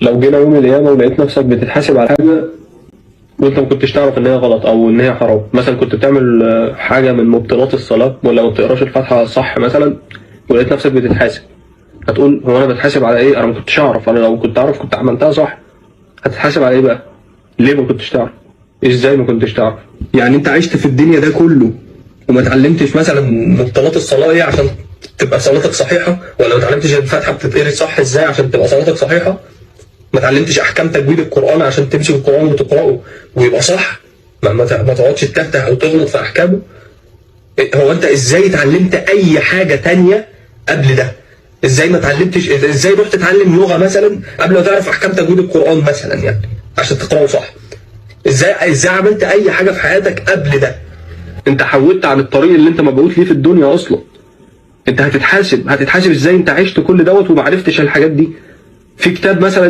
لو جينا يوم القيامة ولقيت نفسك بتتحاسب على حاجة وانت ما كنتش تعرف ان هي غلط او ان هي حرام، مثلا كنت بتعمل حاجة من مبطلات الصلاة، ولا ما بتقراش الفاتحة صح مثلا، ولقيت نفسك بتتحاسب، هتقول هو انا بتحاسب على ايه؟ انا ما كنتش اعرف، انا لو كنت اعرف كنت عملتها صح. هتتحاسب على ايه بقى؟ ليه ما كنتش تعرف؟ ازاي ما كنتش تعرف؟ يعني انت عشت في الدنيا ده كله وما اتعلمتش مثلا مبطلات الصلاة ايه عشان تبقى صلاتك صحيحه، ولا ما اتعلمتش الفاتحة بتتقري صح ازاي عشان تبقى صلاتك صحيحه، ما اتعلمتش احكام تجويد القران عشان تمسك القران وتقراه ويبقى صح، ما تقعدش تتهته او تغلط في احكامه. هو انت ازاي اتعلمت اي حاجة تانية قبل ده؟ ازاي ما اتعلمتش؟ ازاي رحت تتعلم لغة مثلا قبل ما تعرف احكام تجويد القران مثلا يعني عشان تقراه صح؟ ازاي عملت اي حاجة في حياتك قبل ده؟ انت حودت عن الطريق اللي انت مبعوث ليه في الدنيا اصلا. انت هتتحاسب ازاي انت عشت كل دوت وما عرفتش الحاجات دي؟ في كتاب مثلا